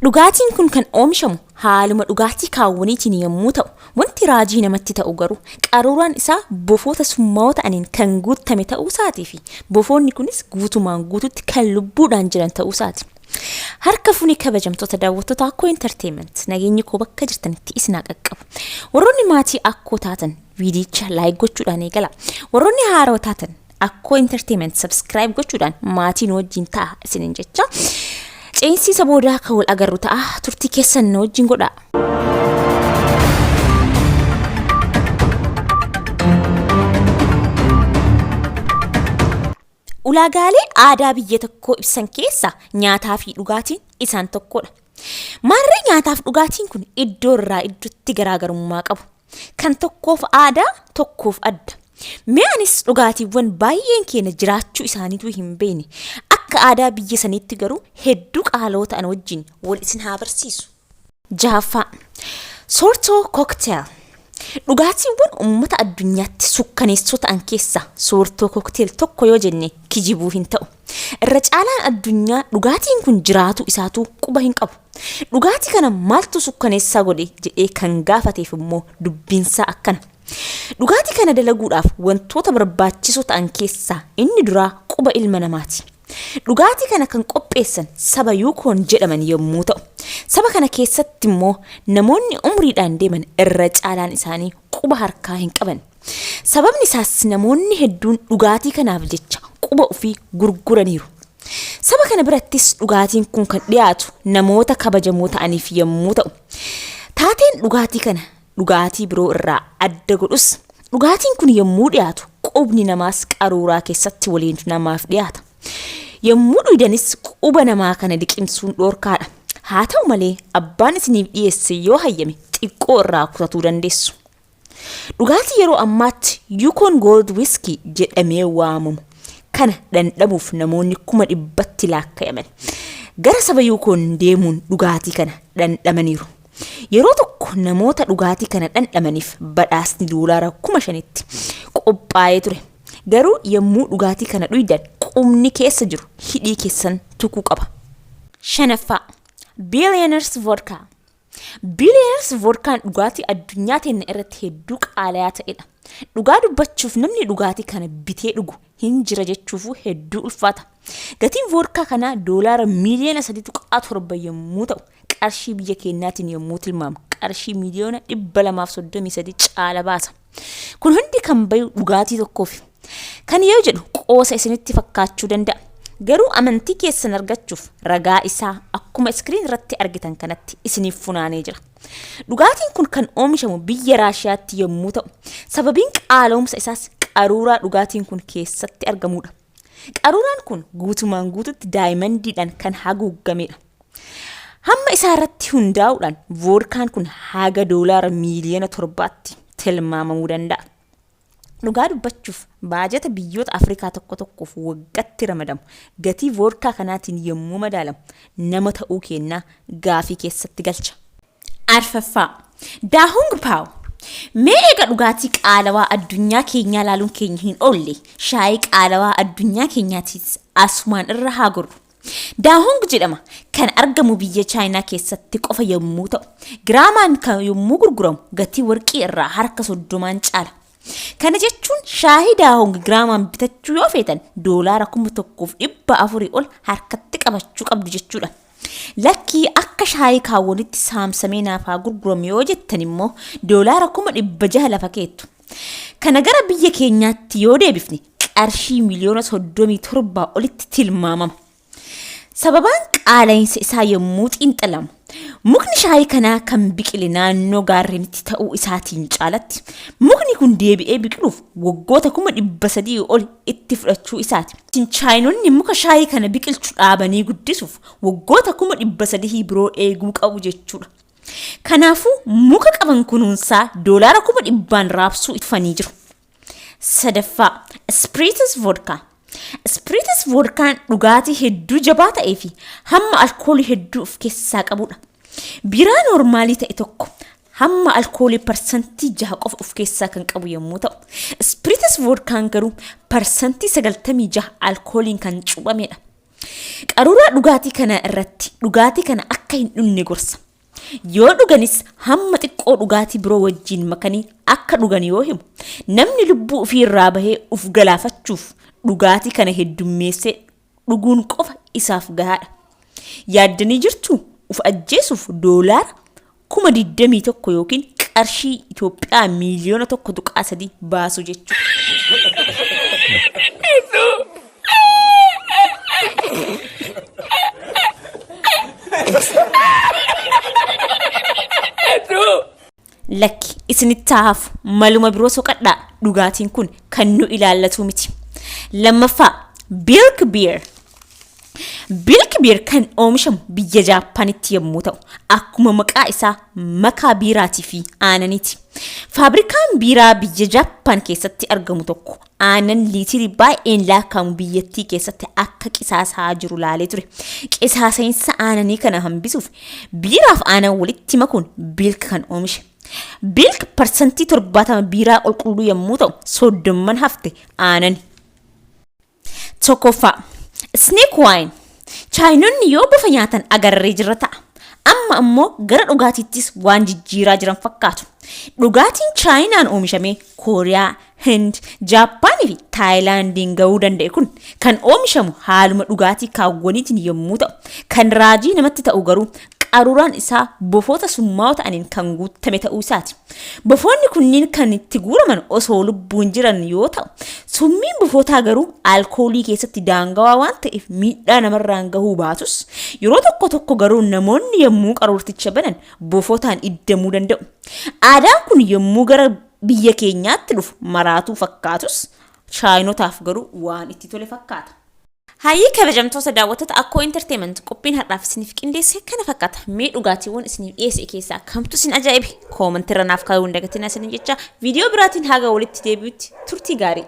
Dhugaatiin kun kan oomishamu haaluma dhugaatii kaawwaniitiin yommuu ta'u, wanti raajii namatti ta'u garuu qaruuraan isaa bofoota summaa'oo ta'aniin kan guuttame ta'uu isaatii fi bofoonni kunis guutumaan guututti kan lubbuudhaan jiran ta'uu isaati. Harka fuunee kabajamtoota daawwattoota Akkoo Entertainment nageenyi koo bakka jirtanitti isin haa qaqqabu. Warroonni maatii Akkoo taatan viidiyicha like gochuudhaan eegala. Warroonni haarawaa taatan Akkoo Entertainment subscribe gochuudhaan maatii nu wajjin ta'a isinin jecha. Ceensiisa boodaa kan wal agarru ta'a. Turtii keessan nu wajjin godhaa. Ulaagaalee aadaa biyya tokkoo ibsan keessaa nyaataa fi dhugaatiin isaan tokkodha. Maarree nyaataaf dhugaatiin kun iddoo irraa iddootti garaagarummaa qabu. Kan tokkoof aadaa, tokkoof adda. Mee anis dhugaatiiwwan baay'een keenya jiraachuu isaaniituu hin beekne akka aadaa biyya saniitti garuu hedduu qaaloo ta'an wajjin wal isin haa barsiisu. Jahaffaa, Soortoo Cocktail. Dhugaatiiwwan uummata addunyaatti sukkaneessoo ta'an keessaa Soortoo Cocktail tokko yoo jenne kijibuu hin ta'u. Irra caalaan addunyaa dhugaatiin kun jiraatuu isaatuu quba hin qabu. Dhugaatii kana maaltu sukkaneessaa godhe jedhee kan gaafateef immoo dubbiinsaa akkana. Dhugaatii kana dalaguudhaaf wantoota barbaachisoo ta'an keessaa inni duraa quba ilma namaati. Dhugaatii kana kan qopheessan saba Yuukoon jedhaman yommuu ta'u, saba kana keessatti immoo namoonni umriidhaan deeman irra caalaan isaanii quba harkaa hin qaban. Sababni isaas namoonni hedduun dhugaatii kanaaf jecha quba ofii gurguraniiru. Saba kana birattis dhugaatiin kun kan dhiyaatu namoota kabajamoo ta'aniif yommuu ta'u, taateen dhugaatii kana dhugaatii biroo irraa adda godhus dhugaatiin kun yommuu dhiyaatu qubni namaas qaruuraa keessatti waliin namaaf dhiyaata. Yommuu dhuydanis quba namaa kana liqimsuun dhoorkaadha. Haa ta'u malee abbaan isiniif dhiyeesse yoo hayyame xiqqoo irraa kutatuu dandeessu. Dhugaatii yeroo ammaatti Yukon Gold Whiskey jedhamee waamamu kana dhandhamuuf namoonni 100,000tti laakkayaman gara saba Yukon deemuun dhugaatii kana dhandhamaniiru. Yeroo tokko namoota dhugaatii kana dhandhamaniif badhaasni doolaara 5,000tti qophaa'ee ture. Garuu yommuu dhugaatii kana dhuydan qubni keessa jiru hidhii keessan tuquu qaba. Shanaffaa, Billionaires Vodka. Billionaires Vodkaan dhugaatii addunyaa teenna irratti hedduu qaalayaa ta'edha. Dhugaa dubbachuuf namni dhugaatii kana bitee dhugu hin jira jechuufuu hedduu ulfaata. Gatiin voodkaa kanaa doolaara miiliyoona 3.7 yommuu ta'u, qarshii biyya keennaatiin yommuu tilmaamnu qarshii miiliyoona 233 caala baasa. Kun hundi kan bayu dhugaatii tokkoofi. Kan yoo jedhu qoosa isinitti fakkaachuu danda'a. Garuu amantii keessan argachuuf ragaa isaa akkuma iskiriin irratti argitan kanatti isiniif funaanee jira. Dhugaatiin kun kan oomishamu biyya Raashiyaatti yommuu ta'u, sababiin qaala'umsa isaas qaruuraa dhugaatiin kun keessatti argamuudha. Qaruuraan kun guutumaan guututti daayimandiidhaan kan haguuggameedha. Hamma isaa irratti hundaa'uudhaan voodkaan kun haga doolaara miiliyoona 7tti tilmaamamuu danda'a. Dhugaa dubbachuuf baajata biyyoota Afrikaa tokko tokkoof waggatti ramadamu gatii voodkaa kanaatiin yommuu madaalamu nama ta'uu keennaa gaafii keessatti galcha. Arfaffaa, Daahung Paaw. Mee eega dhugaatii qaalawaa addunyaa keenyaa laaluun keenya hin oolle, shaayii qaalawaa addunyaa keenyaatiis asumaan irra haa gorru. Daahung jedhama. Kan argamu biyya Chaayinaa keessatti qofa yommuu ta'u, giraamaan kan yommuu gurguramu gatii warqii irraa harka 30n caala. Kana jechuun shaayii Daahung giraamaan bitachuu yoo feetan doolaara 1,400 ol harkatti qabachuu qabdu jechuudha. Lakkii akka shaayii kaawwanitti saamsamee naaf haa gurguramu yoo jettan immoo doolaara 600,000 lafa keettu. Kana gara biyya keenyaatti yoo deebifne qarshii miliyoona 37 olitti tilmaamama. Sababaan qaala'insa isaa yommuu xiinxalamu, mukni shaayii kanaa kan biqile naannoo gaarrenitti ta'uu isaatiin caalatti, mukni kun deebi'ee biqiluuf waggoota 300,000 ol itti fudhachuu isaati. Chaayinonni muka shaayii kana biqilchu dhaabanii guddisuuf waggoota 300,000 biroo eeguu qabu jechuudha. Kanaafuu muka qaban kunuunsaa doolaara 100,000 raabsuu itti jiru. Sadaffaa, Spiritus Vodka. Spiritus Vodkaan dhugaatii hedduu jabaa ta'ee fi hamma alkoolii hedduu of keessaa qabudha. Biiraa noormaalii ta'e tokko hamma alkoolii 6% qofa of keessaa kan qabu yommuu ta'u, Spiritus Vodkaan garuu 96% alkooliin kan cuuphamedha. Qaruuraa dhugaatii kana irratti dhugaatii kana akka hin dhugne gorsa. Yoo dhuganis hamma xiqqoo dhugaatii biroo wajjin makanii akka dhugan yoo himu, namni lubbuu ofii irraa bahee uf galaafachuuf dhugaatii kana heddummeessee dhuguun qofa isaaf gahaadha. Yaaddanii jirtuu? Uf ajjeesuuf doolaara 21,000 yookiin qarshii Itoophiyaa miiliyoona 1.3 baasuu jechuudha. Lakki isinitti haa hafu maluma biroo soqadhaa dhugaatiin kun kan nu ilaallatuu miti. Lammaffaa Bilk Beer. Bilk Beer kan oomishamu biyya Jaappaanitti yommuu ta'u akkuma maqaa isaa makaa biiraatii fi aananiiti. Faabrikaan biiraa biyya Jaappaan keessatti argamu tokko aannan liitirii baay'een laakkaa'amu biyyattii keessatti akka qisaasaa jiru laalee ture. Qisaasa'iinsa aananii kana hambisuuf biiraaf aanan walitti makuun Bilk kan oomishe. Bilk parsantii 70 biiraa qulqulluu yommuu ta'u, soddomman hafte aanani. Tokkoffaa, Snake wine. Chaayinonni yoo bofa nyaatan agarree jirra ta'a. Amma ammoo gara dhugaatiittis waan jijjiiraa jiran fakkaatu. Dhugaatiin Chaayinaan oomishamee Kooriyaa, Hind, Jaappaanii fi Taayilaandiin gahuu danda'e kun kan oomishamu haaluma dhugaatii kaawwaniitiin yommuu ta'u, kan raajii namatti ta'u garuu qaruuraan isaa bofoota summaa'oo ta'aniin kan guuttame ta'uu isaati. Bofoonni kunniin kan itti guuraman osoo lubbuun jiran yoo ta'u, summiin bofootaa garuu alkoolii keessatti daangawaa waan ta'eef miidhaa namarraan gahuu baatus, yeroo tokko tokko garuu namoonni yommuu qaruurticha banan bofootaan iddamuu danda'u. Aadaan kun yommuu gara biyya keenyaatti dhufu maraatuu fakkaatus, Chaayinotaaf garuu waan itti tole fakkaata. Hayyee kabajamtoota daawwattoota Akkoo Entertainment qophiin har'aaf isiniif qindeesse kana fakkaata. Mee dhugaatiiwwan isiniif dhiyeesse keessaa kamtu isin ajaa'ibe? Koomantii irra naaf kaayuu hin dagatinaa isinin jecha viidiyoo biraatiin haga walitti deebi'utti turtii gaarii.